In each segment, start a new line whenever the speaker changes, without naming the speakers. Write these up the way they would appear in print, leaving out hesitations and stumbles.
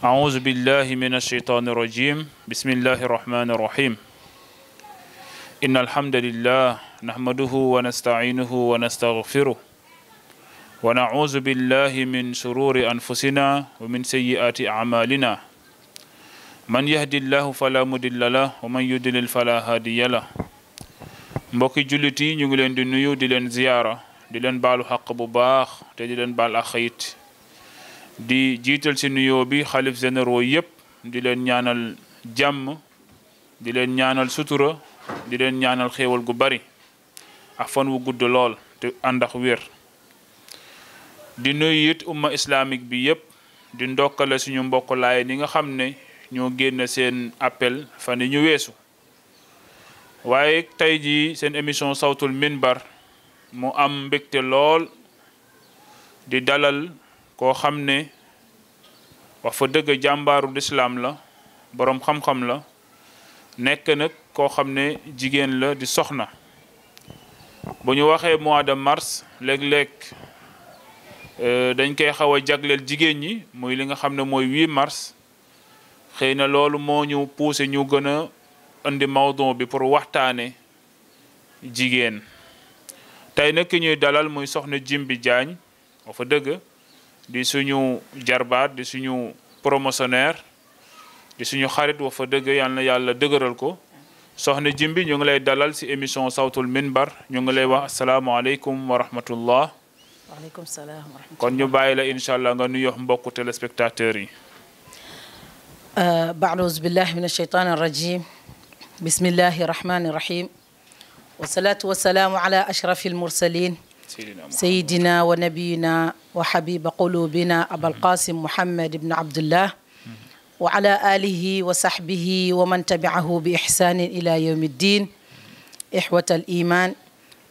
أعوذ بالله من الشيطان الرجيم بسم الله الرحمن الرحيم إن الحمد لله نحمده ونستعينه ونستغفره ونعوذ بالله من شرور أنفسنا ومن سيئات أعمالنا من يهدي الله فلا مضل له ومن يضلل فلا هادي له mbokki jullit yi ñu ngi leen di nuyu di leen ziyaara di leen baalu xaq bu baax te di leen baal ak xayit di jiital ci nuyoo bi xalif généraux yépp di leen ñaanal jàmm di leen ñaanal sutura di leen ñaanal xéewal gu bari ak fan wu gudd lool te ànd ak wér di nuyu it umma islamique bi yépp di ndokkale suñu mbokk laay ni nga xam ne ñoo génn seen appel fan yi ñu weesu waaye tey jii seen émission sawtul minbar mu am mbégte lool di dalal koo xam ne wax fa dëgg jàmbaaru lislaam la boroom xam-xam la nekk nag koo xam ne jigéen la di soxna bu ñu waxee mois de mars léeg-léeg dañ koy xaw a jagleel jigéen ñi muy li nga xam ne mooy 8 mars xëy na loolu moo ñu poussé ñu gën a indi mawdon bi pour waxtaane jigéen tey nag ki ñuy dalal muy soxna Djimbi Diagne wax fa dëgg di suñu jarbaat di suñu promotionnaire di suñu xarit wax fa dëgg yal na yàlla dëgëral ko soxna Djimbi ñu ngi lay dalal ci émission sawtul minbar ñu ngi lay wax asalaamaaleykum wa rahmatullah.
waaleykum salaam wa rahmatullah.
kon ñu bàyyi la incha allah nga nuyoo mbokku téléspectateurs yi.
ba'uuzu billahi min ashaytaani rajim bismillahi rahmani rahim wasalaatu wasalaamu ala ashrafi almursalin سيدنا ونبينا وحبيب قلوبنا أبا القاسم محمد بن عبد الله وعلى آله وصحبه ومن تبعه بإحسان إلى يوم الدين إخوة الإيمان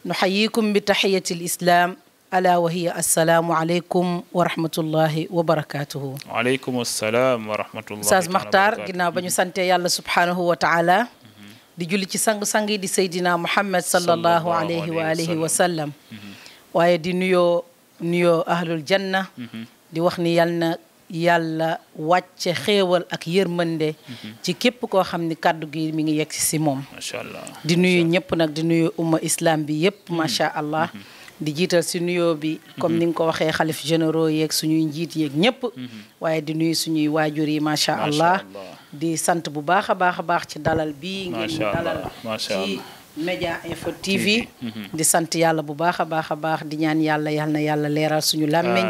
نحييكم بتحية الإسلام ألا وهي السلام عليكم ورحمة الله وبركاته.
وعليكم السلام ورحمة الله
أستاذ مختار ginnaaw ba ñu sante Yàlla subhanahu wa ta'ala di julli ci sang-sang yi di Seydina Muhammad sallallahu alayhi wa alihi wa sallam waaye di nuyoo ahlul janna di wax ni yal na yàlla wàcce xéewal ak yërmande ci képp koo xam ni kàddu gi mi ngi yegg si moom
macha allah
di nuyu ñëpp nag di nuyu umma islam bi yëpp macha allah di jiital si nuyoo bi comme ni nga ko waxee xalif généraux yeeg suñuy njiit yeeg ñëpp waaye di nuyu suñuy waajur yi macha allah di sant bu baax a baax ci dalal bi ngeen dalal ci Média Info TV di sant yàlla bu baax a baax di ñaan yàlla yal na yàlla leeral suñu làmmiñ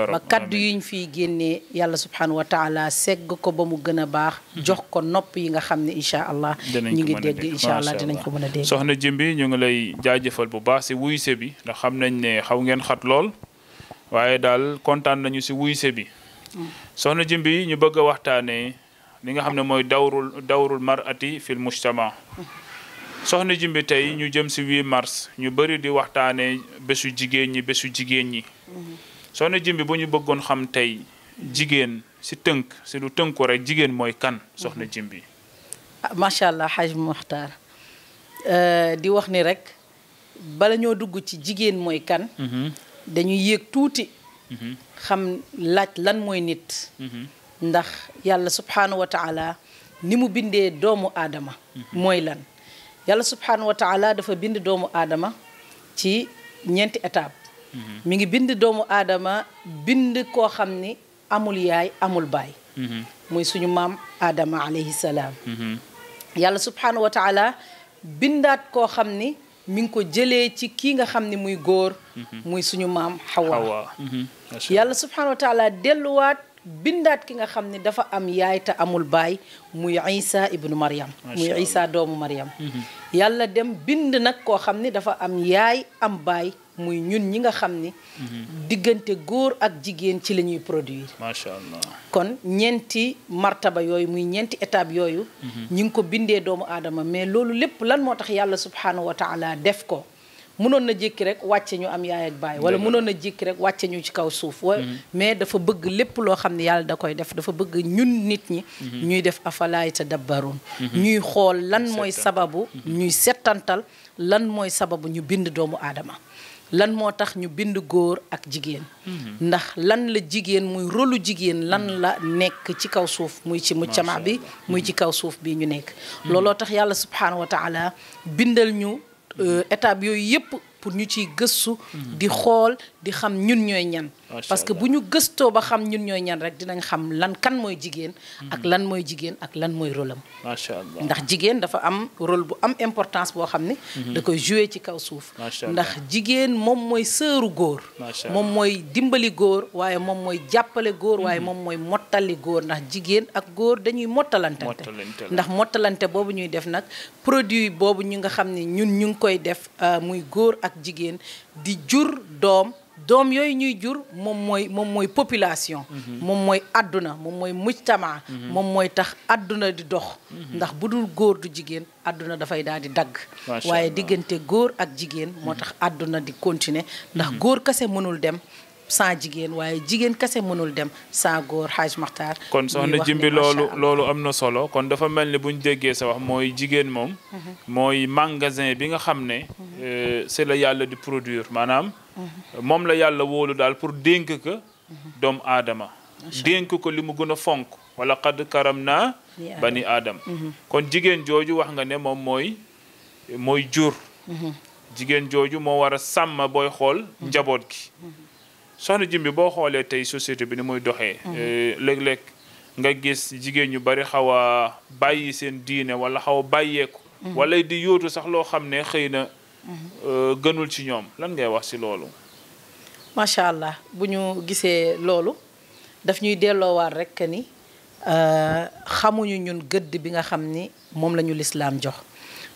ba kaddu yuñ fiy génnee yàlla subhanahu wa taala segg ko ba mu gën a baax jox ko nopp yi nga xam ne incha allah ñu ngi dégg incha allah dinañ ko mën a dégg.
soxna Djimbi ñu ngi lay jaajëfal bu baax si wuyse bi ndax xam nañ ne xaw ngeen xat lool waaye daal kontaan nañu si wuyse bi soxna Djimbi ñu bëgg a waxtaanee li nga xam ne mooy dawrul mar'ati fil mujtama soxna Djimbi tey ñu jëm ci 8 mars ñu bëri di waxtaanee bésu jigéen ñi soxna Djimbi bu ñu bëggoon xam tey jigéen ci tënk ci lu tënku rek jigéen mooy kan soxna Djimbi.
macha allah Haj Muxtaar di wax ni rek bala ñoo dugg ci jigéen mooy kan. dañuy yéeg tuuti. xam laaj lan mooy nit. ndax yàlla subhanahu wa taala ni mu bindee doomu aadama. mooy lan. yàlla subhanahu wa taala dafa bind doomu aadama ci ñeenti étape mi ngi bind doomu aadama bind koo xam ni amul yaay amul baay muy suñu maam aadama alayhi salaam yàlla subhanahu wa taala bindaat koo xam ni mi ngi ko jëlee ci kii nga xam ni muy góor muy suñu maam Hawa yàlla subhanahu wa taala delluwaat bindaat ki nga xam ne dafa am yaay te amul baay muy Isa ibnu Maryam muy Isa doomu Maryam yàlla dem bind nag koo xam ne dafa am yaay am baay muy ñun ñi nga xam ni diggante góor ak jigéen ci la ñuy produire
macha allah
kon ñeenti martaba yooyu muy ñeenti étape yooyu ñi ngi ko bindee doomu aadama mais loolu lépp lan moo tax yàlla subhanahu wa taala def ko mënoon na jékki rek wàcce ñu am yaay ak baay wala mënoon na jékki rek wàcce ñu ci kaw suuf mais dafa bëgg lépp loo xam ne yàlla da koy def dafa bëgg ñun nit ñi ñuy def afalaa yatadabbaruun ñuy xool lan mooy sababu ñuy settantal lan mooy sababu ñu bind doomu aadama lan moo tax ñu bind góor ak jigéen ndax lan la jigéen muy rôlu jigéen lan la nekk ci kaw suuf muy ci mujtama bi muy ci kaw suuf bi ñu nekk looloo tax yàlla subhanahu wa taala bindal ñu étape yooyu yëpp pour ñu ciy gëstu di xool di xam ñun ñooy ñan parce que bu ñu gëstoo ba xam ñun ñooy ñan rek dinañ xam lan kan mooy jigéen ak lan mooy jigéen ak lan mooy rôle am
macha allah
ndax jigéen dafa am rôle bu am importance boo xam ne da koy jouer ci kaw suuf ndax jigéen moom mooy sëru góor moom mooy dimbali góor waaye moom mooy jàppale góor waaye moom mooy mottali góor ndax jigéen ak góor dañuy mottalante ndax mottalante boobu ñuy def nag produit boobu ñu nga xam ne ñun ñu ngi koy def muy góor ak jigéen di jur doom yooyu ñuy jur moom mooy population moom mooy àdduna moom mooy mujtama moom mooy tax àdduna di dox ndax bu dul góor du jigéen àdduna dafay daal di dagg waaye diggante góor ak jigéen moo tax àdduna di continuer ndax góor kese mënul dem sans jigéen waaye jigéen kese mënul dem sans góor Haj Makhtar
kon soxna Djimbi loolu am na solo kon dafa mel ni buñ déggee sa wax mooy jigéen moom mooy magasin bi nga xam ne c'est la yàlla di produire maanaam moom la yàlla wóolu daal pour dénk ko doomu aadama dénk ko li mu gën a fonk wala qad karam naa bani aadam kon jigéen jooju wax nga ne moom mooy jur jigéen jooju moo war a sàmm booy xool njaboot gi soxna Djimbi boo xoolee tey société bi ni muy doxee léeg-léeg nga gis jigéen ñu bari xaw a bàyyi seen diine wala xaw a bàyyeeku wala di yóotu sax loo xam ne xëy na gënul ci ñoom lan ngay wax ci loolu
macha allah bu ñu gisee loolu daf ñuy delloowaat rek ni xamuñu ñun gëdd bi nga xam ni moom la ñu lislaam jox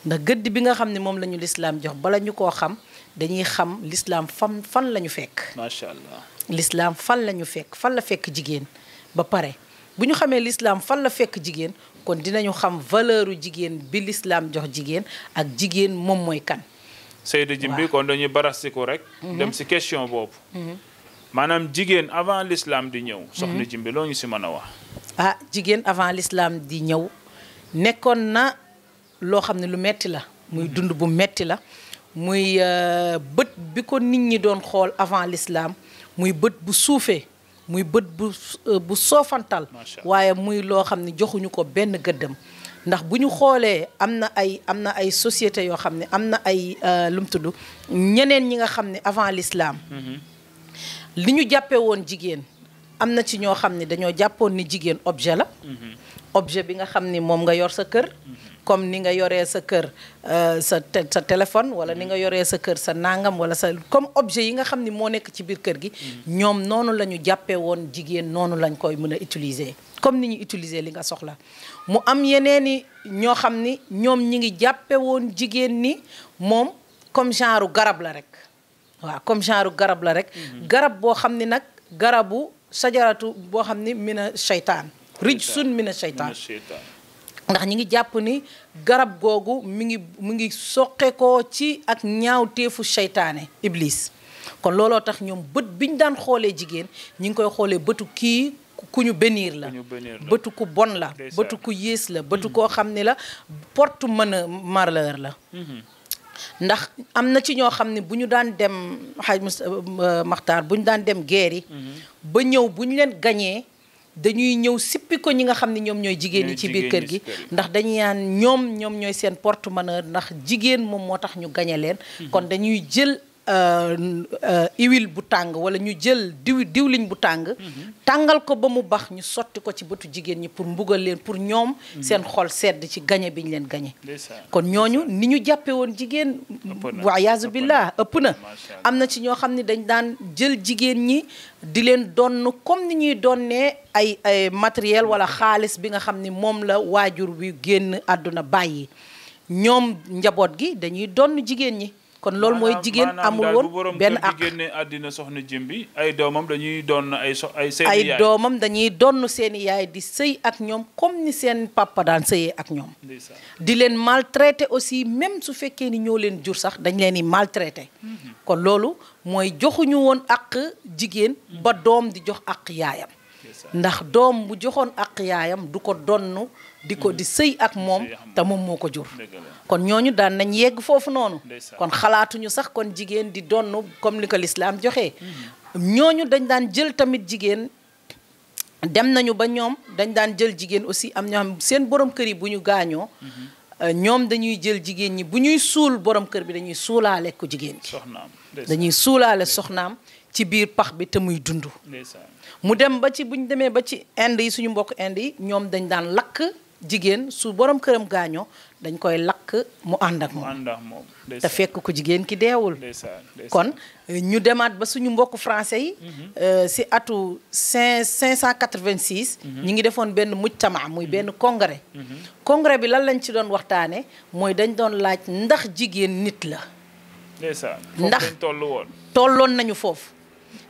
ndax gëdd bi nga xam ni moom la ñu lislaam jox bala ñu koo xam dañuy xam lislaam fan la ñu fekk
macha allah
lislaam fan la ñu fekk fan la fekk jigéen ba pare bu ñu xamee lislaam fan la fekk jigéen kon dinañu xam valeur u jigéen bi lislaam jox jigéen ak jigéen moom mooy kan
Seyda Djimbi kon dañuy barastiku rek dem ci question boobu maanaam jigéen avant l'islam di ñëw soxna Djimbi loo ñu ci mën a wax
jigéen avant l'islam di ñëw nekkoon na loo xam ne lu metti la muy dund bu metti la muy bët bi ko nit ñi doon xool avant l'islam muy bët bu suufee muy bët bu soofantal waaye muy loo xam ne joxuñu ko benn gëddam ndax bu ñu xoolee am na ay société yoo xam ne am na ay lu mu tudd ñeneen ñi nga xam ne avant l'islam li ñu jàppee woon jigéen am na ci ñoo xam ne dañoo jàppoon ni jigéen objet la objet bi nga xam ni moom nga yor sa kër comme ni nga yoree sa kër sa téléphone wala ni nga yoree sa kër sa nangam wala sa comme objet yi nga xam ni moo nekk ci biir kër gi ñoom noonu la ñu jàppee woon jigéen noonu lañ koy mën a utiliser comme ni ñu utiliser li nga soxla mu am yeneeni ñoo xam ni ñoom ñi ngi jàppe woon jigéen ni moom comme genre garab la rek waaw comme genre garab la rek garab boo xam ni nag garabu sajaratu boo xam ni mina shaytaan rijsun mina shaytaan ndax ñi ngi jàpp ni garab googu mi ngi soqeekoo ci ak ñaawteefu seytaane iblis kon looloo tax ñoom bët bi ñu daan xoolee jigéen ñi ngi koy xoolee bëtu kii ku ñu bénir la bëtu ku bon la bëtu ku yées la bëtu koo xam ne la porte malheur la ndax am na ci ñoo xam ne bu ñu daan dem Haj Makhtar bu ñu daan dem guerre yi ba ñëw bu ñu leen gañee dañuy ñëw sippi ko ñi nga xam ne ñoom ñooy jigéen ñi ci biir kër gi ndax dañuy naan ñoom ñooy seen porte-malheur ndax jigéen moom moo tax ñu gañe leen kon dañuy jël huile bu tàng wala ñu jël diwliñ bu tàng tàngal ko ba mu bax ñu sotti ko ci bëtu jigéen ñi pour mbugal leen pour ñoom seen xol sedd ci gañe bi ñu leen gañe kon ñooñu ni ñu jàppe woon jigéen wa yaazu billah ëpp na am na ci ñoo xam ne dañ daan jël jigéen ñi di leen donn comme ni ñuy donnee ay matériel wala xaalis bi nga xam ni moom la waajur bi génn àdduna bàyyi ñoom njaboot gi dañuy donn jigéen ñi kon loolu mooy jigéen amul woon benn ak
génne àddina soxna Djimbi ay doomam dañuy doon
ay doomam dañuy donn seeni yaay di sëy ak ñoom comme ni seen papa daan sëyee ak ñoom di leen maltraité aussi même su fekkee ni ñoo leen jur sax dañ leen di maltraité kon loolu mooy joxuñu woon ak jigéen ba doom di jox ak yaayam ndax doom bu joxoon ak yaayam du ko donn di ko di sëy ak moom te moom moo ko jur kon ñooñu daan nañ yegg foofu noonu kon xalaatuñu sax kon jigéen di donn comme li ko lislaam joxee ñooñu dañ daan jël tamit jigéen dem nañu ba ñoom dañ daan jël jigéen aussi am ñoo xam seen borom kër yi bu ñu gaañoo ñoom dañuy jël jigéen ñi bu ñuy suul borom kër bi dañuy suulaale ko jigéen ki dañuy suulaale soxnaam ci biir pax bi te muy dund mu dem ba ci bu ñu demee ba ci Inde yi suñu mbokk Inde yi ñoom dañ daan lakk jigéen su borom këram gaañoo dañ koy lakk mu ànd ak moom te fekk ko jigéen ki deewul kon ñu demaat ba suñu mbokk français yi si atu 586 ñi ngi defoon benn mujtama muy benn congrès congrès bi lan lañ ci doon waxtaane mooy dañ doon laaj ndax jigéen nit la ndax tolloon nañu foofu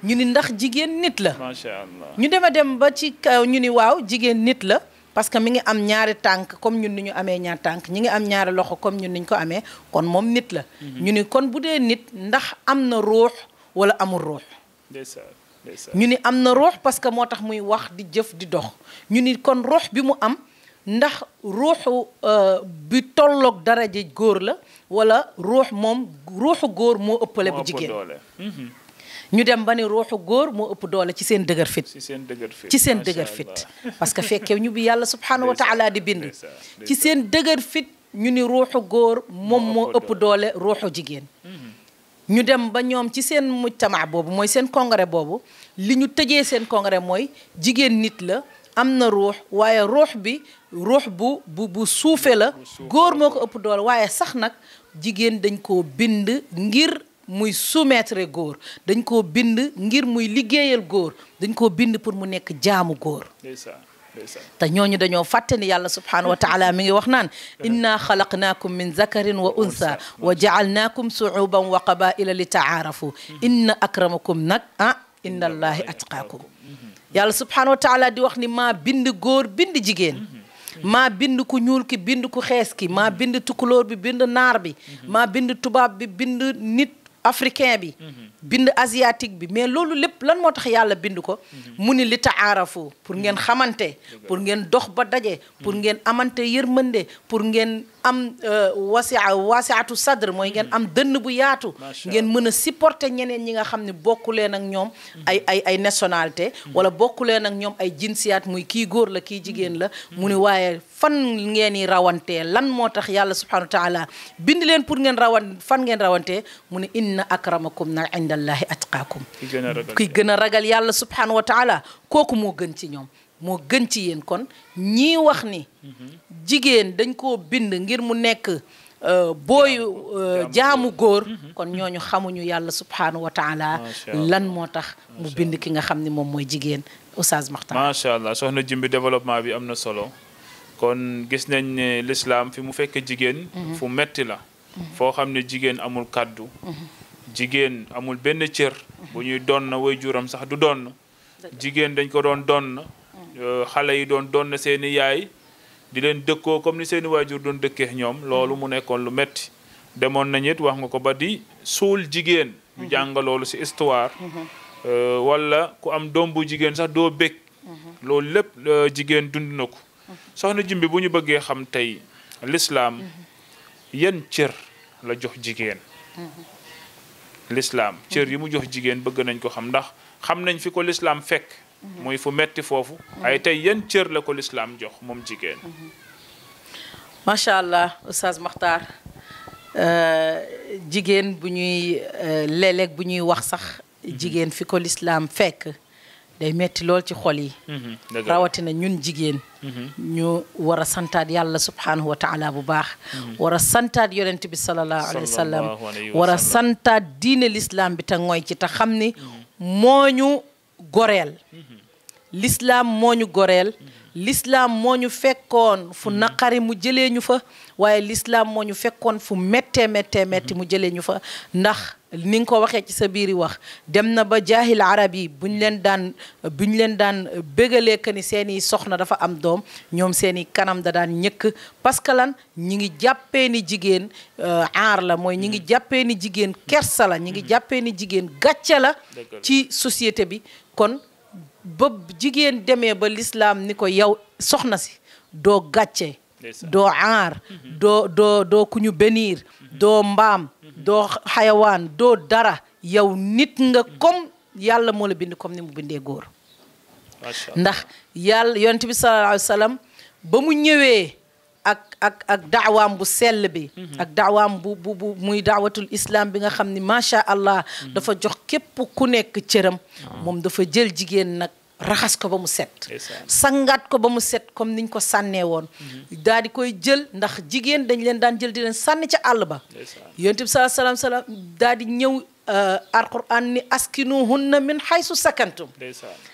ñu ni ndax jigéen nit la
macha allah
ñu dem ba ci kaw ñu ni waaw jigéen nit la parce que mi ngi am ñaari tànk comme ñun ni ñu amee ñaari tànk ñi ngi am ñaari loxo comme ñun ni ñu ko amee kon moom nit la ñu ni kon bu dee nit ndax am na ruux wala amul ruux ñu ni am na ruux parce que moo tax muy wax di jëf di dox ñu ni kon ruux bi mu am ndax ruuxu bi tolloog daraja góor la wala ruux moom ruuxu góor moo ëppale bu jigéen ñu dem ba ni ruuxu góor moo ëpp doole ci seen dëgër fit ci seen dëgër fit parce que fekkee ñu bi yàlla subhanahu wa taala di bind ci seen dëgër fit ñu ni ruuxu góor moom moo ëpp doole ruuxu jigéen ñu dem ba ñoom ci seen mujtama boobu mooy seen congrès boobu li ñu tëjee seen congrès mooy jigéen nit la am na ruux waaye ruux bi ruux bu suufe la góor moo ko ëpp doole waaye sax nag jigéen dañ koo bind ngir muy soumettre góor dañ koo bind ngir muy liggéeyal góor dañ koo bind pour mu nekk jaamu góor te ñooñu dañoo fàtte ni yàlla subhanahu wa taala mi ngi wax naan inna xalaqnaakum min zakarin wa unsa wa jaalnaakum suuban wa qabaila li taarafu inna akramakum nag inna allahi atqaakum yàlla subhanahu wa taala di wax ni maa bind góor bind jigéen maa bind ku ñuul ki bind ku xees ki maa bind tukulóor bi bind naar bi maa bind tubaab bi bind nit africain bi bind asiatique bi mais loolu lépp lan moo tax yàlla bind ko mu ni li taarafu pour ngeen xamante pour ngeen dox ba daje pour ngeen amante yërmande pour ngeen am wasiatu sadr mooy ngeen am dënn bu yaatu ngeen mën a supporter ñeneen ñi nga xam ne bokku leen ak ñoom ay nationalité wala bokku leen ak ñoom ay jinsiyaat muy kii góor la kii jigéen la mu ni waaye fan ngeen i rawantee lan moo tax yàlla subhanahu wa taala bind leen pour ngeen fan ngeen rawantee mu ni inna akramakum na indallahi atqaakum kuy gën a ragal yàlla subhanahu wa taala kooku moo gën ci ñoom moo gën ci yéen kon ñii wax ni jigéen dañ koo bind ngir mu nekk booyu jaamu góor kon ñooñu xamuñu yàlla subhanahu wa taala lan moo tax mu bind ki nga xam ne moom mooy jigéen Oustaz Makhtar
macha allah soxna Djimbi développement bi am na solo kon gis nañ ne l'islam fi mu fekk jigéen fu metti la foo xam ne jigéen amul kàddu jigéen amul benn cër bu ñuy doon na way juram sax du doon jigéen dañ ko doon doon xale yi doon seeni yaay di leen dëkkoo comme ni seeni waajur doon dëkkee ñoom loolu mu nekkoon lu metti demoon nañu it wax nga ko ba di suul jigéen ñu jàng loolu ci histoire wala ku am doom bu jigéen sax doo bég loolu lépp jigéen dund na ko soxna Djimbi bu ñu bëggee xam tey l'islam yan cër la jox jigéen l'islam cër yi mu jox jigéen bëgg nañ ko xam ndax xam nañ fi ko l'islam fekk muy fu metti foofu ay tey yan cër la ko l'islam jox moom jigéen
macha allah Oustaz Makhtar jigéen bu ñuy léeg-léeg bu ñuy wax sax jigéen fi ko l'islam fekk day metti lool ci xol yi rawatina ñun jigéen ñu war a santaat yàlla subhanahu wa taala bu baax war a santaat yonent bi sallallahu alayhi wa sallam war a santaat diine l'islam bi te ngoy ci te xam ni moo ñu goreel l'islam moo ñu goreel l'islam moo ñu fekkoon fu naqari mu jëlee ñu fa waaye l'islam moo ñu fekkoon fu méttee metti mu jëlee ñu fa ndax ni nga ko waxee ci sa biiri wax dem na ba jaahil arab yi buñ leen daan bégalee que ni seeni soxna dafa am doom ñoom seeni kanam da daan ñëkk parce que lan ñi ngi jàppee ni jigéen aar la mooy ñi ngi jàppee ni jigéen kersa la ñi ngi jàppee ni jigéen gàcce la ci société bi kon ba jigéen demee ba l'islam ni ko yow soxna si doo gàcce doo aar doo ku ñu bénir doo mbaam doo xayawaan doo dara yow nit nga comme yàlla moo la bind comme ni mu bindee góor ndax yàlla yonent bi sallallahu alayhi wa sallam ba mu ñëwee ak daawaam bu sell bi ak daawaam bu muy daawatul islam bi nga xam ni macha allah dafa jox képp ku nekk cëram moom dafa jël jigéen nag raxas ko ba mu set sangaat ko ba mu set comme niñ ko sànnee woon daal di koy jël ndax jigéen dañ leen daan jël di leen sànni ca àll ba yonent bi sallallahu alayhi wa sallam daal di ñëw alquran ni askinuhunna min haysu sakantum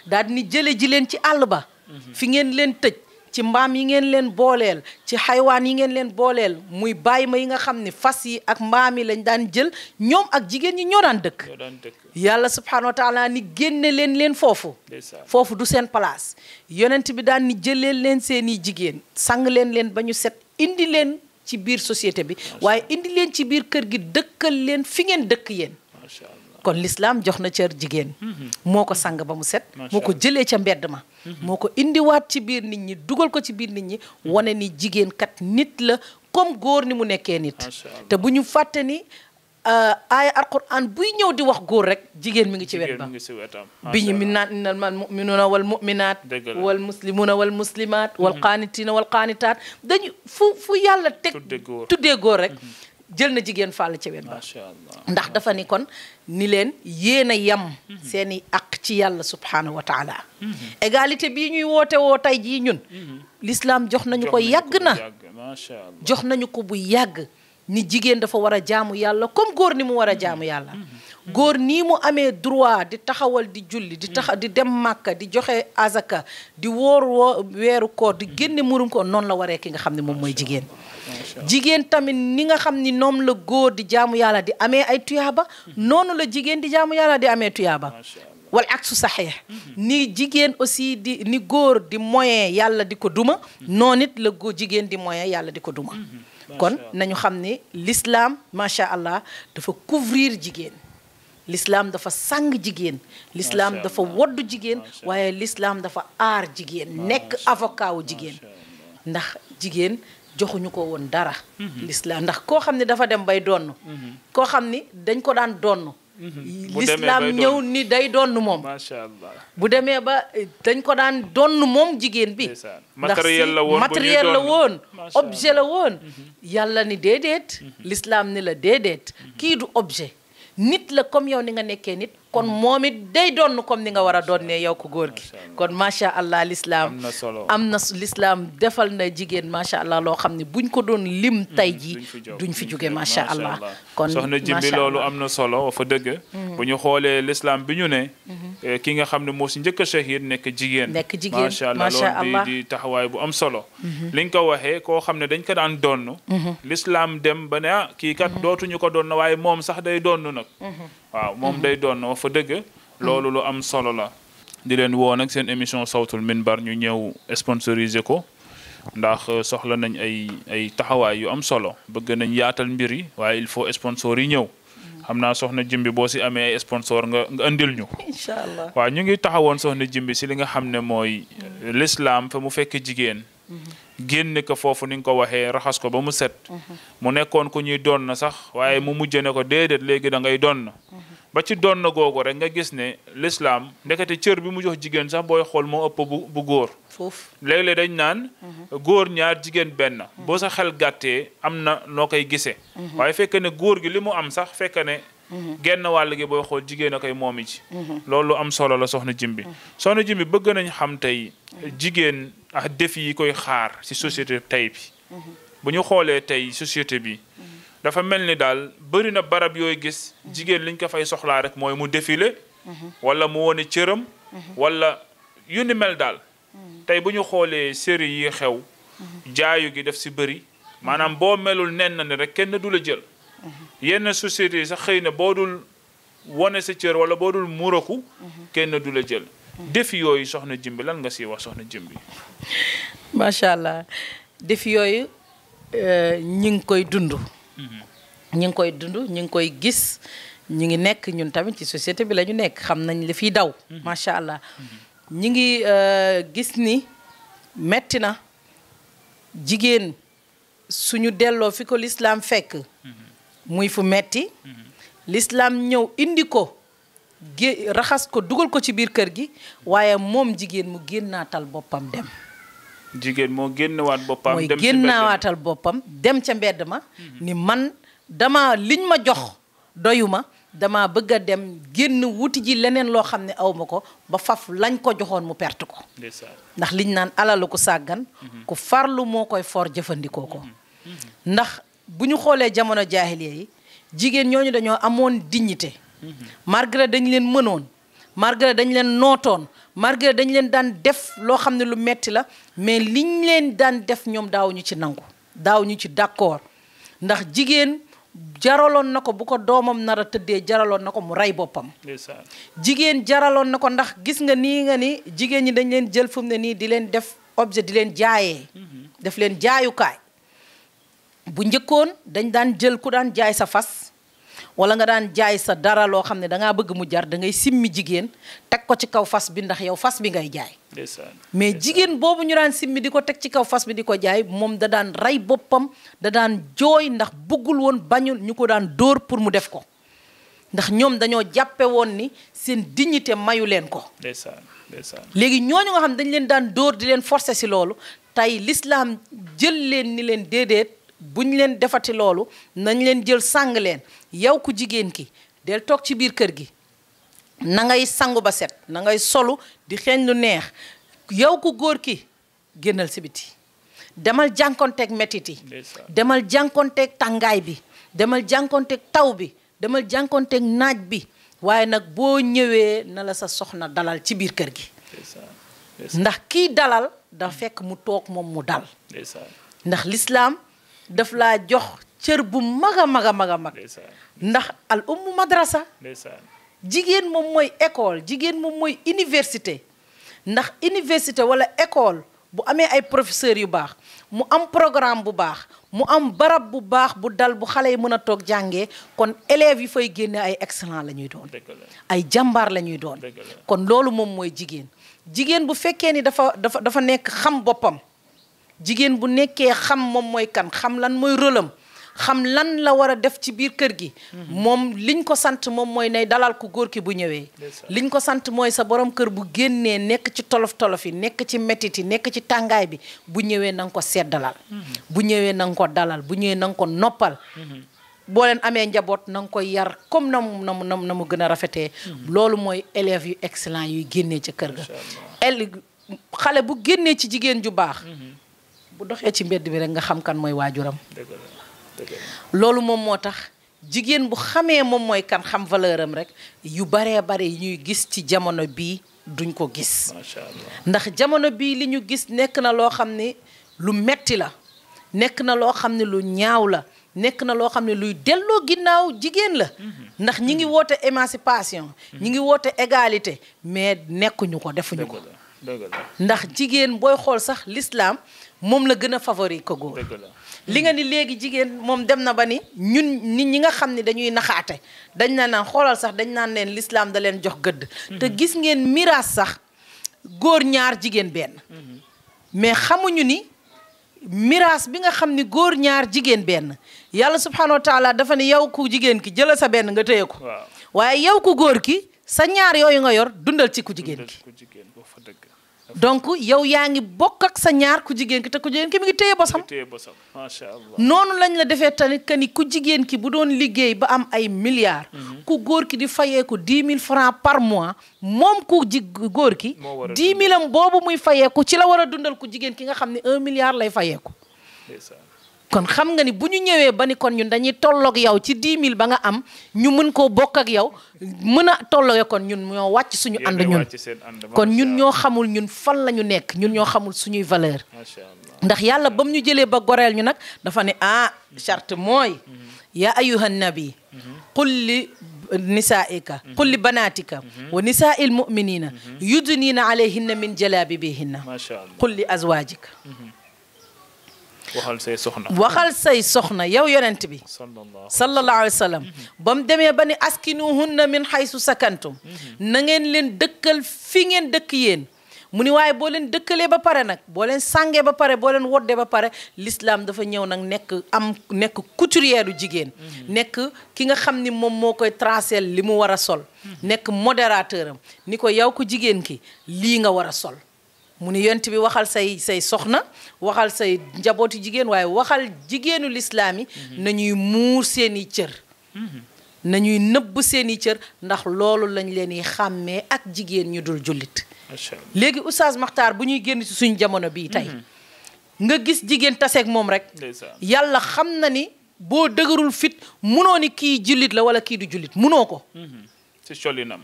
daal di ni jële ji leen ci àll ba fi ngeen leen tëj ci mbaam yi ngeen leen booleel ci xaywaan yi ngeen leen booleel muy bàyyi ma yi nga xam ni fas yi ak mbaam yi lañ daan jël ñoom ak jigéen ñi ñoo daan dëkk yàlla subhanahu wa taala ni génne leen foofu du seen place yonent bi daan ni jëleel leen seeni jigéen sang leen ba ñu set indi leen ci biir société bi waaye indi leen ci biir kër gi dëkkal leen fi ngeen dëkk yéen kon l'islam jox na cër jigéen moo ko sang ba mu set moo ko jëlee ca mbedd ma moo ko indiwaat ci biir nit ñi dugal ko ci biir nit ñi wane ni jigéen kat nit la comme góor ni mu nekkee nit te bu ñu fàtte ni aaya alquran buy ñëw di wax góor rek jigéen mi ngi ci wet ba bi ñu mi naan innamal mu'minuna wal mu'minat wal muslimuna wal muslimat wal qaanitina wal qaanitaat dañu fu yàlla teg tuddee góor rek jël na jigéen fàll ci wet ba ndax dafa ni kon ni leen yéen a yem seeni aq ci yàlla subhanahu wa taala égalité bii ñuy woote woo tey jii ñun l'islam jox nañu ko yàgg na jox nañu ko bu yàgg ni jigéen dafa war a jaamu yàlla comme góor ni mu war a jaamu yàlla góor nii mu amee droit di taxawal di julli di dem màkka di joxe azaka di wóor weeru koor di génne murum ko noonu la waree ki nga xam ne moom mooy jigéen jigéen tamit ni nga xam ni noom la góor di jaamu yàlla di amee ay tuyaaba noonu la jigéen di jaamu yàlla di amee tuyaaba wal aksu saxiix ni jigéen aussi ni góor di moyen yàlla di ko duma noonu it la jigéen di moyen yàlla di ko duma kon nañu xam ni l'islam macha allah dafa couvrir jigéen l'islam dafa sang jigéen l'islam dafa woddu jigéen waaye l'islam dafa aar jigéen nekk avocat wu jigéen ndax jigéen joxuñu ko woon dara l'islam ndax koo xam ne dafa dem bay donn koo xam ni dañ ko daan donn l'islam ñëw ni day donn moom
macha allah
bu demee ba dañ ko daan donn moom jigéen bi ndax matériel la woon objet la woon yàlla ni déedéet l'islam ni la déedéet kii du objet nit la comme yow ni nga nekkee nit kon moom it day donn comme ni nga war a doonnee yow ko góor gi kon macha allah l'islam am na l'islam defal na jigéen macha allah loo xam ne buñ ko doon lim tey ji duñ fi jóge macha allah kon
soxna Djimbi loolu am na solo fa dëgg bu ñu xoolee l'islam bi ñu ne ki nga xam ne moo si njëkk a shahid nekk jigéen macha allah loolu di taxawaay bu am solo li nga ko waxee koo xam ne dañ ko daan donn l'islam dem ba ne kii kat dootuñu ko donn waaye moom sax day donn nag waaw moom day doon fa dëgg loolu lu am solo la di leen woo nag seen émission sawtul minbar ñu ñëw sponsorisé ko ndax soxla nañ ay taxawaay yu am solo bëgg nañ yaatal mbir yi waaye il faut sponsor yi ñëw xam naa soxna Djimbi boo si amee ay sponsor nga andil ñu
inshallah
waaw ñu ngi taxawoon soxna Djimbi si li nga xam ne mooy l'islam fa mu fekk jigéen génne ko foofu ni nga ko waxee raxas ko ba mu set mu nekkoon ku ñuy doon na sax waaye mu mujj ne ko déedéet léegi da ngay doon ba ci doon na googu rek nga gis ne l'islam ndekete cër bi mu jox jigéen sax booy xool moo ëpp bu góor
foofu
léeg-léeg dañ naan góor ñaar jigéen benn boo sa xel gàttee am na noo koy gisee waaye fekk ne góor gi li mu am sax fekk ne genn wàll gi booy xool jigéen a koy moomi ci loolu am solo la soxna Djimbi soxna Djimbi bëgg nañ xam tey jigéen ak défi yi koy xaar ci société tey bi bu ñu xoolee tey société bi dafa mel ni daal bëri na barab yooy gis jigéen liñ ko fay soxlaa rek mooy mu défilé wala mu wone cëram wala yu ni mel daal tey bu ñu xoolee série yi xew jaayu gi def ci bëri maanaam boo melul nen na ni rek kenn du la jël yenn société yi sax xëy na boo dul wone sa cër wala boo dul muraku kenn du la jël défi yooyu soxna Djimbi lan nga siy wax soxna Djimbi
macha allah défi yooyu ñi ngi koy dund ñi ngi koy dund ñi ngi koy gis ñu ngi nekk ñun tamit ci société bi la ñu nekk xam nañ li fiy daw macha allah ñi ngi gis ni metti na jigéen suñu delloo fi ko l'islam fekk muy fu metti l'islam ñëw indi ko raxas ko dugal ko ci biir kër gi waaye moom jigéen mu génnaatal boppam dem
jigéen moo génnawaat boppam
mooy génnaawatal boppam dem ca mbedd ma ni man dama liñ ma jox doyuma dama bëgg a dem génn wuti ji leneen loo xam ne aw ma ko ba faf lañ ko joxoon mu perte ko ndax liñ naan alalu ko sàggan ku farlu moo koy for jëfandikoo ko ndax bu ñu xoolee jamono jaahiliya yi jigéen ñooñu dañoo amoon dignité malgré dañ leen mënoon malgré dañ leen nootoon malgré dañ leen daan def loo xam ne lu metti la mais liñ leen daan def ñoom daawuñu ci nangu daawuñu ci d'accord ndax jigéen jaraloon na ko bu ko doomam nar a tëddee jaraloon na ko mu rey boppam jigéen jaraloon na ko ndax gis nga nii nga ni jigéen ñi dañ leen jël fu mu ne nii di leen def objet di leen jaayee def leen jaayukaay bu njëkkoon dañ daan jël ku daan jaay sa fas wala nga daan jaay sa dara loo xam ne dangaa bëgg mu jar da ngay simmi jigéen teg ko ci kaw fas bi ndax yow fas bi ngay jaay mais jigéen boobu ñu daan simmi di ko teg ci kaw fas bi di ko jaay moom da daan rey boppam da daan jooy ndax bëggul woon bañul ñu ko daan dóor pour mu def ko ndax ñoom dañoo jàppe woon ni seen dignité mayu leen ko léegi ñooñu nga xam dañ leen daan dóor di leen forcer si loolu tey l'islam jël leen ni leen déedéet buñ leen defati loolu nañ leen jël sàng leen yow ku jigéen ki del toog ci biir kër gi na ngay sangu ba set na ngay solu di xeeñ lu neex yow ku góor ki génnal si biti demal jànkonteeg metit yi demal jànkonteeg tàngaay bi demal jànkonteeg taw bi demal jànkonteeg naaj bi waaye nag boo ñëwee na la sa soxna dalal ci biir kër gi ndax kii dalal da fekk mu toog moom mu dal ndax l'islam daf laa jox cër bu mag a mag a mag a mag ndax al ummu madrasa jigéen moom mooy école jigéen moom mooy université ndax université wala école bu amee ay professeurs yu baax mu am programme bu baax mu am barab bu baax bu dal bu xale yi mën a toog jàngee kon élèves yi fay génne ay excellent la ñuy doon ay jàmbaar la ñuy doon kon loolu moom mooy jigéen jigéen bu fekkee ni dafa nekk xam boppam jigéen bu nekkee xam moom mooy kan xam lan mooy rôlam xam lan la war a def ci biir kër gi moom liñ ko sant moom mooy nay dalal ku góor ki bu ñëwee liñ ko sant mooy sa borom kër bu génnee nekk ci tolof-tolof yi nekk ci métit yi nekk ci tàngaay bi bu ñëwee na nga ko seddalal bu ñëwee na nga ko dalal bu ñëwee na nga ko noppal boo leen amee njaboot na nga koy yar comme na mu gën a rafetee loolu mooy élèves yu excellent yuy génnee ca kër ga xale bu génnee ci jigéen ju baax bu doxee ci mbedd bi rek nga xam kan mooy waajuram loolu moom moo tax jigéen bu xamee moom mooy kan xam valeur am rek yu baree bare yi ñuy gis ci jamono bii duñ ko gis ndax jamono bii li ñu gis nekk na loo xam ne lu metti la nekk na loo xam ne lu ñaaw la nekk na loo xam ne luy delloo ginnaaw jigéen la ndax ñi ngi woote émancipation ñi ngi woote égalité mais nekkuñu ko defuñu ko ndax jigéen booy xool sax l'islam moom la gën a favori ko góor li nga ni léegi jigéen moom dem na ba ni ñun nit ñi nga xam ne dañuy naxaate dañ naan xoolal sax dañ naan leen l'islam da leen jox gëdd te gis ngeen miraas sax góor ñaar jigéen benn mais xamuñu ni miraas bi nga xam ni góor ñaar jigéen benn yàlla subhanahu wa taala dafa ne yow ku jigéen ki jëlal sa benn nga téye ko waaye yow ku góor ki sa ñaar yooyu nga yor dundal ci ku jigéen ki donc yow yaa ngi bokk ak sa ñaar ku jigéen ki te ku jigéen ki mi ngi téye bosam
macha allah
noonu lañ la defee tamit que ni ku jigéen ki bu doon liggéey ba am ay milliards ku góor ki di fayeeku 10 000 francs par mois moom ku góor ki 10 000 am boobu muy fayeeku ci la war a dundal ku jigéen ki nga xam ne 1 milliard lay fayeeku kon xam nga ni bu ñu ñëwee ba ni kon ñun dañuy tolloog yow ci 10 000 ba nga am ñu mën koo bokk ak yow mën a tolloo kon ñun ñoo wàcc suñu ànd ñun kon ñun ñoo xamul ñun fan la ñu nekk ñun ñoo xamul suñuy valeur ndax yàlla ba mu ñu jëlee ba goreel ñu nag dafa ne charte mooy yaa ayyuhan nabi qul li nisaa'ika qul li banaatika wa nisaa'il mu'minina yudniina alayhinna min jalaabibihinna qul li azwaajika waxal say soxna yow yonent bi sallallahu alayhi wa sallam ba mu demee ba ni askinuhunna min haysu sakantum na ngeen leen dëkkal fi ngeen dëkk yéen mu ni waaye boo leen dëkkalee ba pare nag boo leen sàngee ba pare boo leen woddee ba pare l'islam dafa ñëw nag nekk couturière u jigéen nekk ki nga xam ni moom moo koy tracer li mu war a sol nekk modérateur am ni ko yow ko jigéen ki lii nga war a sol mu ni yonent bi waxal say soxna waxal say njabootu jigéen waaye waxal jigéenu l'islam yi nañuy muur seeni cër nañuy nëbb seeni cër ndax loolu lañ leen di xàmmee ak jigéen ñu dul jullit léegi Oustaz Makhtar bu ñuy génn ci suñu jamono bii tey nga gis jigéen taseeg moom rek yàlla xam na ni boo dëgërul fit munoo ni kii jullit la wala kii du jullit munoo ko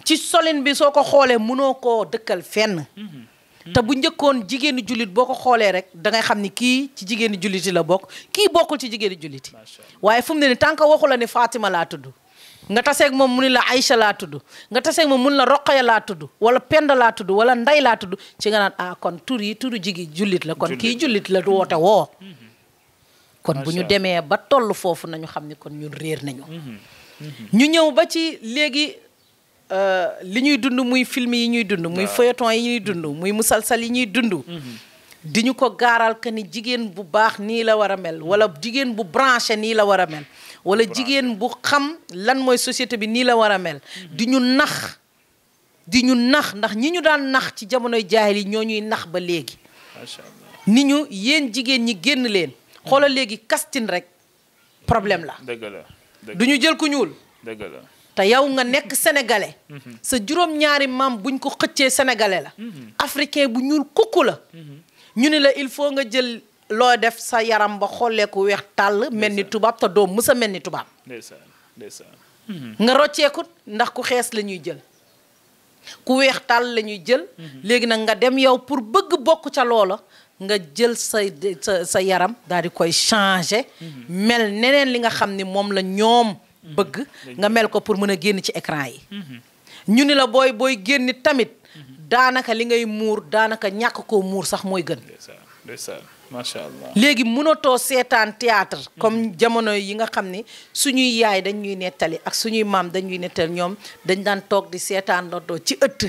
ci solin bi soo ko xoolee munoo koo dëkkal fenn te bu njëkkoon jigéenu jullit boo ko xoolee rek da ngay xam ni kii ci jigéenu jullit yi la bokk kii bokkul ci jigéenu jullit yi waaye fu mu ne ni tant que waxu la ni Fatima laa tudd nga taseeg moom mu ni la Aïcha laa tudd nga taseeg moom mu ni la Roqaya laa tudd wala Penda laa tudd wala Nday laa tudd ci nga naan kon turu jigi jullit la kon kii jullit la du woote woo kon bu ñu demee ba toll foofu nañu xam ni kon ñun réer nañu ñu ñëw ba ci léegi li ñuy dund muy film yi ñuy dund muy feuilleton yi ñuy dund muy musalsal yi ñuy dund di ñu ko gaaral que ni jigéen bu baax nii la war a mel wala jigéen bu branché nii la war a mel wala jigéen bu xam lan mooy société bi nii la war a mel di ñu nax ndax ñi ñu daan nax ci jamonoy jaahil yi ñoo ñuy nax ba léegi ni ñu yéen jigéen ñi génn leen xoolal léegi casting rek problème la du ñu jël ku ñuul te yow nga nekk sénégalais sa juróom-ñaari maam buñ ko xëccee sénégalais la africain bu ñuul kukku la ñu ni la il faut nga jël loo def sa yaram ba xolleeku weex tàll mel ni tubaab te doo musa mel ni tubaab nga rocceekut ndax ku xees la ñuy jël ku weex tàll la ñuy jël léegi nag nga dem yow pour bëgg bokk ca loola nga jël sa yaram daal di koy changer mel neneen li nga xam ni moom la ñoom bëgg nga mel ko pour mën a génn ci écran yi ñu ni la booy génn tamit daanaka li ngay muur daanaka ñàkk koo muur sax mooy gën
macha allah
léegi mënatoo seetaan théâtre comme jamono yi nga xam ni suñuy yaay dañuy nettali ak suñuy maam dañuy nettali ñoom dañ daan toog di seetaan doo ci ëtt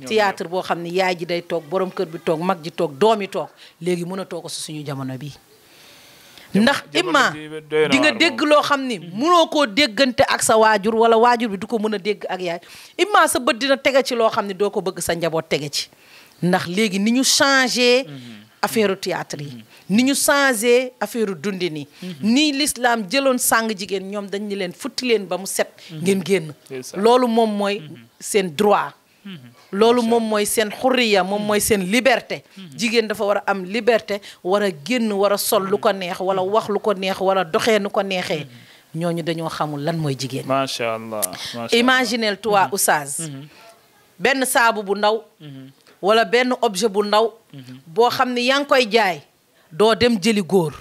théâtre boo xam ni yaay ji day toog borom kër bi toog mag ji toog doom yi toog léegi mënatoo ko si suñu jamono bi ndax imma di nga dégg loo xam ni mënoo koo déggante ak sa waajur wala waajur bi du ko mën a dégg ak yaay imma sa bët dina tege ci loo xam ni doo ko bëgg sa njaboot tege ci ndax léegi ni ñu changé affaire théâtre yi ni ñu changé affaire dundin yi nii l'islam jëloon sàng jigéen ñoom dañ ni leen futti leen ba mu set ngeen génn loolu moom mooy seen droit loolu moom mooy seen xurriya moom mooy seen liberté jigéen dafa war a am liberté war a génn war a sol lu ko neex wala wax lu ko neex wala doxee nu ko neexee ñooñu dañoo xamul lan mooy jigéen
macha allah
imaginel toi oustaz benn saabu bu ndaw wala benn objet bu ndaw boo xam ne yaa ngi koy jaay doo dem jëli góor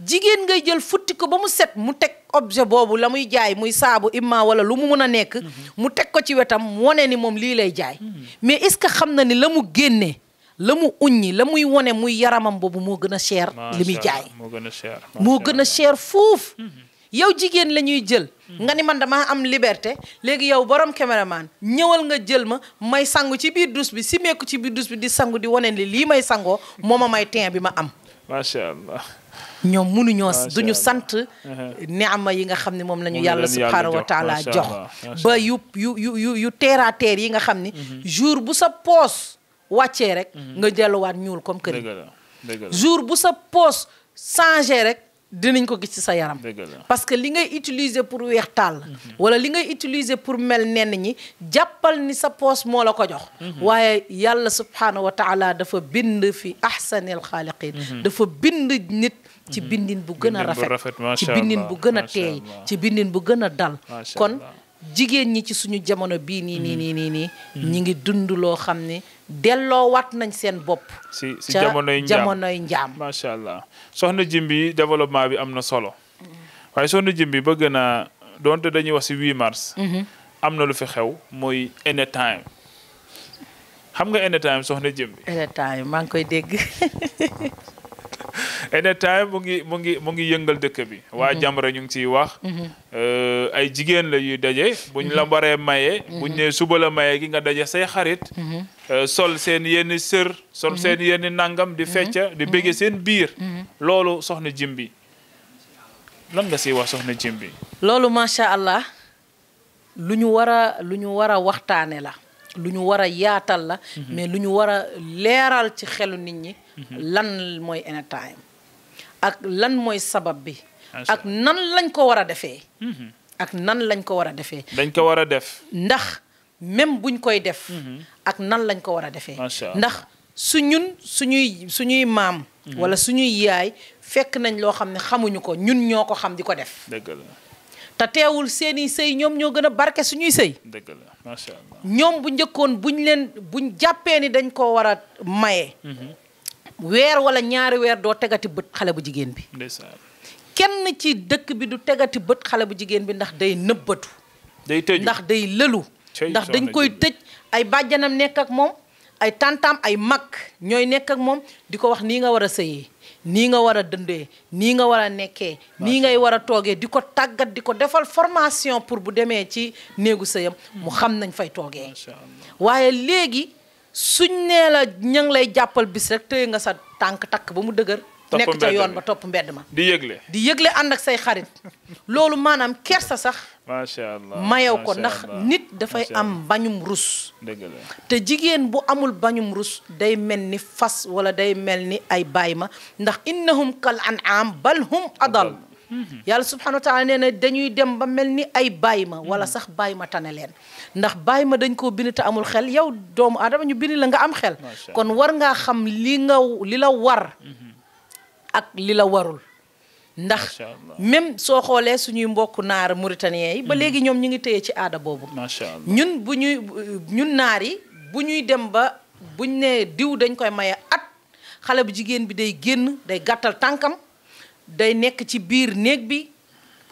jigéen ngay jël futti ko ba mu set mu teg objet boobu la muy jaay muy saabu imma wala lu mu mën a nekk mu teg ko ci wetam wone ni moom lii lay jaay mais est-ce que xam na ni la mu génnee la mu uññi la muy wone muy yaramam boobu moo gën a cher li muy jaay moo gën a cher fuuf yow jigéen la ñuy jël nga ni man dama am liberté léegi yow borom caméraman ñëwal nga jël ma may sangu ci biir douche bi si meeku ci biir douche bi di sangu di wane ni lii may sangoo moo ma may teint bi ma am
macha allah
ñoom mënuñoo duñu sant neama yi nga xam ne moom la ñu yàlla subhanahu wa taala jox ba yu terre à terre yi nga xam ni jour bu sa poos wàccee rek nga delluwaat ñuul comme que jour bu sa poos changé rek dinañ ko gis ci sa yaram parce que li ngay utiliser pour weex tàll wala li ngay utiliser pour mel nenn ñi jàppal ni sa poos moo la ko jox waaye yàlla subhanahu wa taala dafa bind fi ahsanil xaaliqin dafa bind nit ci bindin bu gën a rafet ci bindin bu gën a teey ci bindin bu gën a dal kon jigéen ñi ci suñu jamono bii nii ñi ngi dund loo xam ne delloo wat nañ seen bopp
si
jamonoy njaam
macha allah soxna Djimbi développement bi am na solo waaye soxna Djimbi bëgg naa doonte dañuy wax si 8 mars am na lu fi xew mooy anytime xam nga anytime soxna Djimbi
anytime maa ngi koy dégg
anytime mu ngi yëngal dëkk bi waa Jamra ñu ngi ciy wax ay jigéen la yuy daje buñ la waree maye buñ ne suba la maye gi nga daje say xarit sol seen yenn sër sol seen yenn nangam di fecca di bëgge seen biir loolu soxna Djimbi lan nga siy wax soxna Djimbi
loolu macha allah lu ñu war a waxtaane la lu ñu war a yaatal la mais lu ñu war a leeral ci xelu nit ñi lan mooy anytime ak lan mooy sabab bi ak nan lañ ko war a defee ak nan lañ ko war a defee
dañ ko war a def
ndax même buñ koy def ak nan lañ ko war a defee ndax suñuy maam wala suñuy yaay fekk nañ loo xam ne xamuñu ko ñun ñoo ko xam di ko def
dëgg la
te teewul seeni sëy ñoom ñoo gën a barke suñuy sëy
dëgg la macha allah
ñoom bu njëkkoon buñ jàppee ni dañ ko war a maye weer wala ñaari weer doo tegati bët xale bu jigéen bi kenn ci dëkk bi du tegati bët xale bu jigéen bi ndax day nëbbatu
day tëju
ndax day lëlu ndax dañ koy tëj ay bàjjanam nekk ak moom ay tantam ay mag ñooy nekk ak moom di ko wax nii nga war a sëyee nii nga war a dëndee nii nga war a nekkee nii ngay war a toogee di ko tàggat di ko defal formation pour bu demee ci néegu sëyam mu xam nañ fay toogee waaye léegi suñ nee la ña ngi lay jàppal bis rek tëye nga sa tànk takk ba mu dëgër nekk ca yoon ba topp mbedd ma
di yëgle
ànd ak say xarit loolu maanaam kersa sax
macha allah
mayew ko ndax nit dafay am bañum rus
dëgg la
te jigéen bu amul bañum rus day mel ni fas wala day mel ni ay bàyyi ma ndax innahum kal an'am bal hum adal yàlla subhanahu wa taala nee na dañuy dem ba mel ni ay bàyyi ma wala sax bàyyi ma tane leen ndax bàyyi ma dañ koo bind te amul xel yow doomu aadama ñu bind la nga am xel kon war ngaa xam li la war ak li la warul ndax même soo xoolee suñuy mbokk naar mauritanien yi ba léegi ñoom ñu ngi téye ci aada boobu ñun naar yi bu ñuy dem ba buñ ne diw dañ koy maye at xale bu jigéen bi day génn day gàttal tànkam day nekk ci biir néeg bi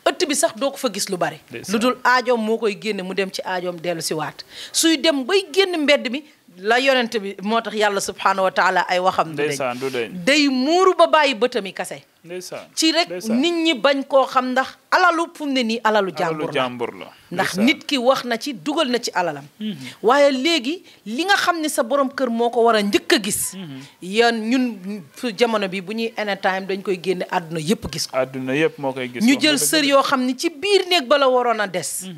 ëtt bi sax doo ko fa gis lu bari lu dul aajoom moo koy génne mu dem ci aajoom dellu si waat suy dem bay génn mbedd mi la yonent bi moo tax yàlla subhanahu wa taala ay waxam du deñ day muuru ba bàyyi bëtami kase ci rek nit ñi bañ koo xam ndax alalu fu mu ne nii alalu jàmbur la ndax nit ki wax na ci dugal na ci alalam waaye léegi li nga xam ne sa borom kër moo ko war a njëkk a gis yan ñun su jamono bi bu ñuy anytime dañ koy génne àdduna yëpp gis ko
àdduna yëpp moo koy gis
ñu jël sër yoo xam ne ci biir néeg ba la waroon a des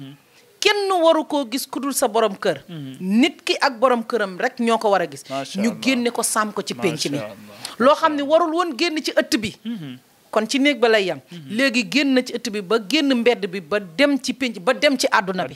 kenn waru koo gis ku dul sa borom kër nit ki ak borom këram rek ñoo ko war a gis ñu génne ko sàmm ko ci penc mi loo xam ne warul woon génn ci ëtt bi kon ci néeg ba lay yam léegi génn na ci ëtt bi ba génn mbedd bi ba dem ci penc ba dem ci àdduna bi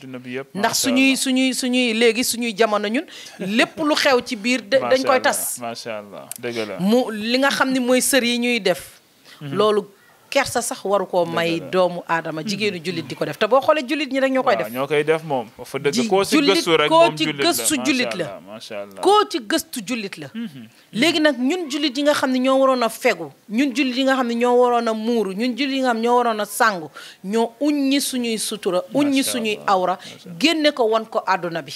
ndax suñuy léegi suñuy jamono ñun lépp lu xew ci biir dañ koy tas
macha allah dëgg la
mu li nga xam ne mooy sër yi ñuy def loolu kersa sax waru koo may doomu aadama jigéenu jullit di ko def te boo xoolee jullit ñi rek ñoo koy def
ñoo koy def moom fa dëgg koo ci gëstu rek moom jullit la macha allah
koo ci gëstu jullit la léegi nag ñun jullit yi nga xam ne ñoo waroon a fegu ñun jullit yi nga xam ne ñoo waroon a muuru ñun jullit yi nga xam ne ñoo waroon a sàngu ñoo uññi suñuy sutura uññi suñuy awra génne ko won ko àdduna bi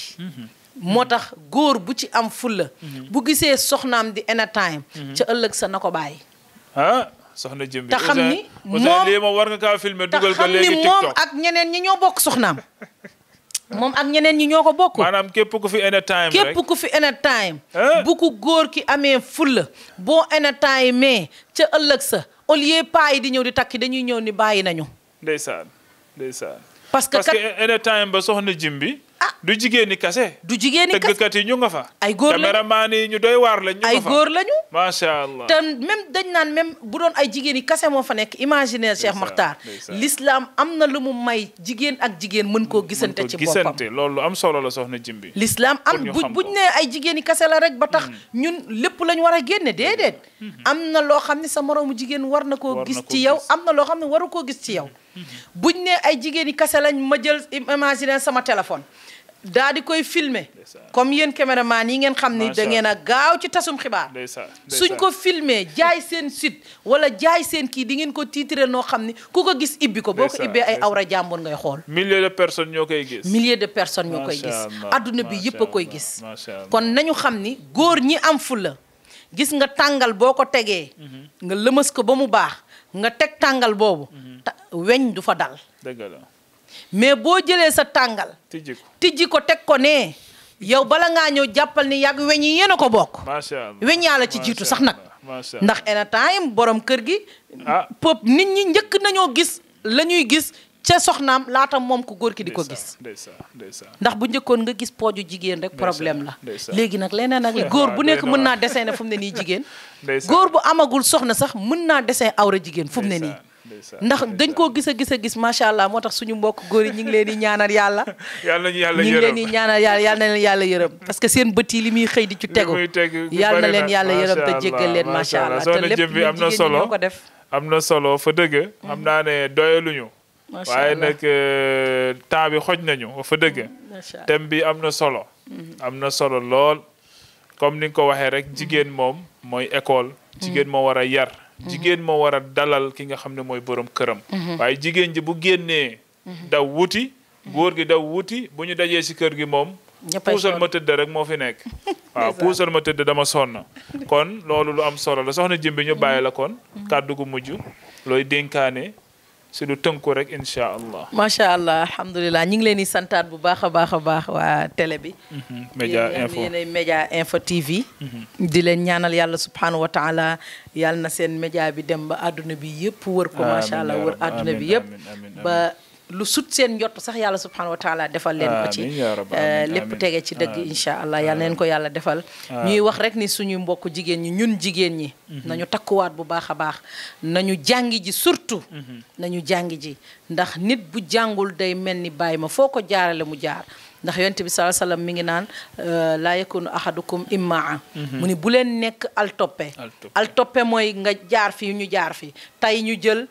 moo tax góor bu ci am fulla bu gisee soxnaam di anytime ca ëllëg sa na ko bàyyi
soxna Djimbi
te xam ni
moom war nga kaa filmer dugal ko léegi TikTok
moom ak ñeneen ñi ñoo bokk soxnaam moom ak ñeneen ñi ñoo ko bokk
maanaam képp ku fi anytime rek
képp ku fi anytime bu ko góor ki amee fulla boo anytime mais ca ëllëg sa au lieu paa yi di ñëw di takki dañuy ñëw ni bàyyi nañu
ndeysaan
parce que
anytime ba soxna Djimbi du jigéen ñi kase
du jigéen ñi kase
tëggkat yi ñu nga fa
ay góor lañu
caméraman yi ñu doy waar lañ ñu nga fa
ay góor lañu
macha allah
te même dañ naan même bu doon ay jigéen yi kase moo fa nekk imaginaire Cheikh Makhtar l'islam am na lu mu may jigéen ak jigéen mën koo gisante ci boppam
loolu am solo la soxna Djimbi
l'islam am buñ ne ay jigéen yi kase la rek ba tax ñun lépp lañ war a génne déedéet am na loo xam ne sa moroomu jigéen war na koo gis ci yow am na loo xam ne waru koo gis ci yow buñ ne ay jigéen yi kase lañ ma jël imaginaire sama téléphone daa di koy filmer comme yéen caméraman yi ngeen xam ni da ngeen a gaaw ci tasum xibaar suñ ko filmer jaay seen site wala jaay seen kii di ngeen ko titre noo xam ni ku ko gis ibbi ko boo ko ibbee ay awra jàmbur ngay xool
milliers de personnes ñoo koy gis
adduna bi yëpp a koy gis kon nañu xam ni góor ñi am fulla gis nga tàngal boo ko tegee nga lëmas ko ba mu baax nga teg tàngal boobu weñ du fa dal
dëgg la
mais boo jëlee sa tàngal tijji ko teg ko nee yow bala ngaa ñëw jàppal ni yàgg weñ yi yéen a ko bokk
macha allah
weñ yaa la ci jiitu sax nag ndax en temps borom kër gi pop nit ñi njëkk nañoo gis la ñuy gis ca soxnaam laata moom ko góor ki di ko gis ndax bu njëkkoon nga gis pooju jigéen rek problème la léegi nag leneen ak góor bu nekk mën naa dessin ne fu mu ne nii jigéen góor bu amagul soxna sax mën naa dessin awra jigéen fu mu ne nii ndax dañ koo gis a gis macha allah moo tax suñu mbokk góor yi ñu ngi leen di ñaanal yàlla
yàlla ñu yàlla
ñu ngi leen di ñaanal yàlla yàlla na leen yàlla yërëm parce que seen bët yi li muy xëy di ci tegu yàlla na leen yàlla yërëm te jéggal leen macha allah te lépp
Djimbi am na solo ko def am na solo fa dëgg xam naa ne doyaluñu waaye nag temps bi xoj nañu fa dëgg thème bi am na solo lool comme ni nga ko waxee rek jigéen moom mooy école jigéen moo war a yar jigéen moo war a dalal ki nga xam ne mooy borom këram waaye jigéen ji bu génnee daw wuti góor gi daw wuti bu ñu dajee si kër gi moom puusal ma tëdd rek moo fi nekk waaw puusal ma tëdd dama sonn kon loolu lu am solo la soxna Djimbi ñu bàyyi la kon kàddu gu mujj looy dénkaane si lu tënku rek incha allah
macha allah alhamdulilah ñu ngi leen di santaat bu baax a baax waa télé bi
média info
yéenay média info TV di leen ñaanal yàlla subhanahu wa taala yàlla na seen média bi dem ba àdduna bi yëpp wër ko macha allah wër àdduna bi yëpp ba lu sut seen njott sax yàlla subhanahu wa taala defal leen ko ci lépp tege ci dëgg incha allah yal na leen ko yàlla defal ñuy wax rek ni suñu mbokk jigéen ñi ñun jigéen ñi nañu takkuwaat bu baax a baax nañu jàngi ji surtout nañu jàngi ji ndax nit bu jàngul day mel ni bàyyi ma foo ko jaarale mu jaar ndax yonent bi sallallahu alayhi wasallam mi ngi naan laa yakunu ahadukum immaa mu ni bu leen nekk al toppe mooy nga jaar fii ñu jaar fii tey ñu jël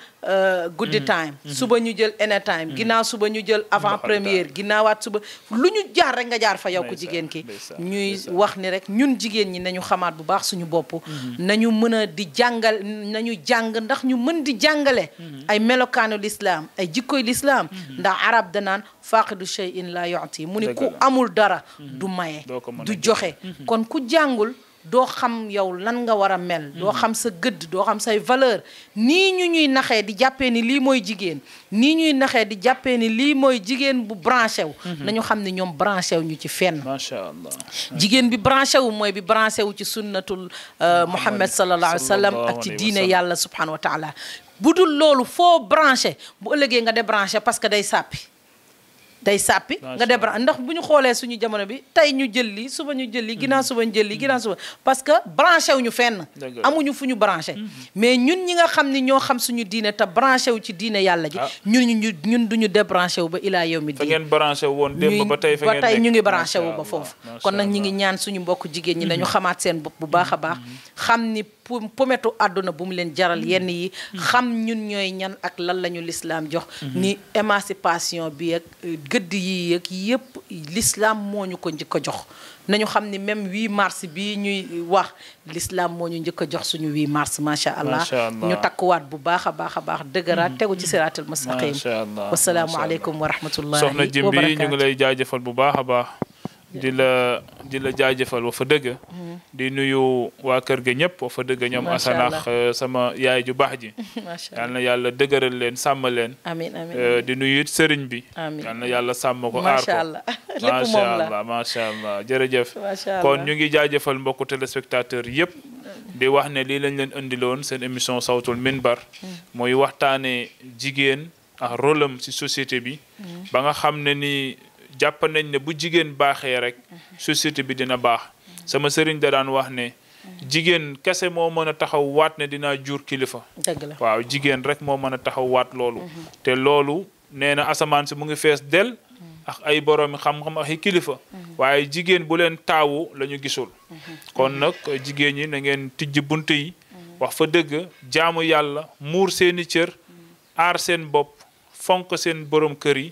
guddi time suba ñu jël any time ginnaaw suba ñu jël avant première ginnaawaat suba lu ñu jaar rek nga jaar fa yow ko jigéen ki ñuy wax ni rek ñun jigéen ñi nañu xamaat bu baax suñu bopp nañu mën a di jàngal nañu jàng ndax ñu mën di jàngale ay melokaanu l'islam ay jikkoy l'islam ndax arab danaan faaqidu shay'in la yu'ti mu ni ku amul dara du maye du joxe kon ku jàngul doo xam yow lan nga war a mel doo xam sa gëdd doo xam say valeur nii ñu ñuy naxee di jàppee ni lii mooy jigéen nii ñuy naxee di jàppee ni lii mooy jigéen bu branché wu nañu xam ne ñoom branché wu ñu ci fenn macha allah jigéen bi branché wu mooy bi branché wu ci sunnatul Muhammad sallallahu alayhi wa sallam ak ci diine yàlla subhanahu wa taala bu dul loolu foo branché bu ëllëgee nga débranché parce que day sàppi nga débranché ndax bu ñu xoolee suñu jamono bi tey ñu jël li suba ñu jël li ginnaaw suba ñu jël li ginnaaw suba parce que branché wu ñu fenn amuñu fu ñu branché mais ñun ñi nga xam ni ñoo xam suñu diine te branché wu ci diine yàlla ji ñun duñu débranché wu ba ilaa yawmi diin fa ngeen branché woon démb ba tey ñu ngi branché wu ba foofu kon nag ñi ngi ñaan suñu mbokk jigéen ñi dañu xamaat seen bopp bu baax a baax xam ni pometu àdduna bu mu leen jaral yenn yi xam ñun ñooy ñan ak lan lañu l'islam jox ni émancipation bi ak gëdd yi ak yëpp l'islam moo ñu ko njëkk a jox nañu xam ni même 8 mars bii ñuy wax l'islam moo ñu njëkk a jox suñu 8 mars macha allah ñu takkuwaat bu baax a baax dëgëraat tegu ci siraatal mustaqim wasalaamu aleykum wa rahmatullahi
soxna Djimbi ñu ngi lay jaajëfal bu baax a baax di la jaajëfal wa fa dëgg di nuyu waa kër ga ñëpp wa fa dëgg ñoom asanax sama yaay ju baax ji yal na yàlla dëgëral leen sàmm leen
amiin amiin
di nuyu it sëriñ bi yal na yàlla sàmm ko aar ko macha allah jërëjëf kon ñu ngi jaajëfal mbokku téléspectateur yëpp di wax ne lii lañ leen indiloon seen émission sawtul minbar mooy waxtaane jigéen ak rôle am ci société bi ba nga xam ne ni jàpp nañ ne bu jigéen baaxee rek société bi dina baax sama sëriñ da daan wax ne jigéen kese moo mën a taxaw waat ne dinaa jur kilifa waaw jigéen rek moo mën a taxaw waat loolu te loolu nee na asamaan si mu ngi fees del ak ay boroomi xam-xam ak i kilifa waaye jigéen bu leen taawu la ñu gisul kon nag jigéen ñi na ngeen tijji bunt yi wax fa dëgg jaamu yàlla muur seeni cër aar seen bopp fonk seen borom kër yi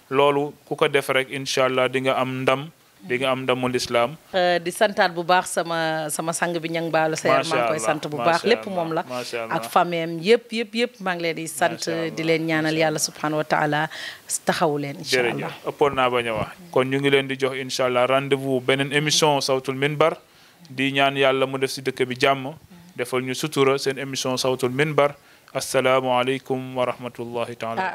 loolu ku ko def rek incha allah di nga am ndam di nga am ndamul islam.
di santaat bu baax sama sang bi ñang baalu seer maa ngi koy sant bu baax lépp moom la ak fameem yëpp maa ngi leen di sant di leen ñaanal yàlla subhanahu wa taala taxawu leen incha allah
ëppoon naa bañ a wax kon ñu ngi leen di jox incha allah rendez-vous beneen émission sawtul minbar di ñaan yàlla mu def si dëkk bi jàmm defal ñu sutura seen émission sawtul minbar assalaamu aleykum wa rahmatullahi taala.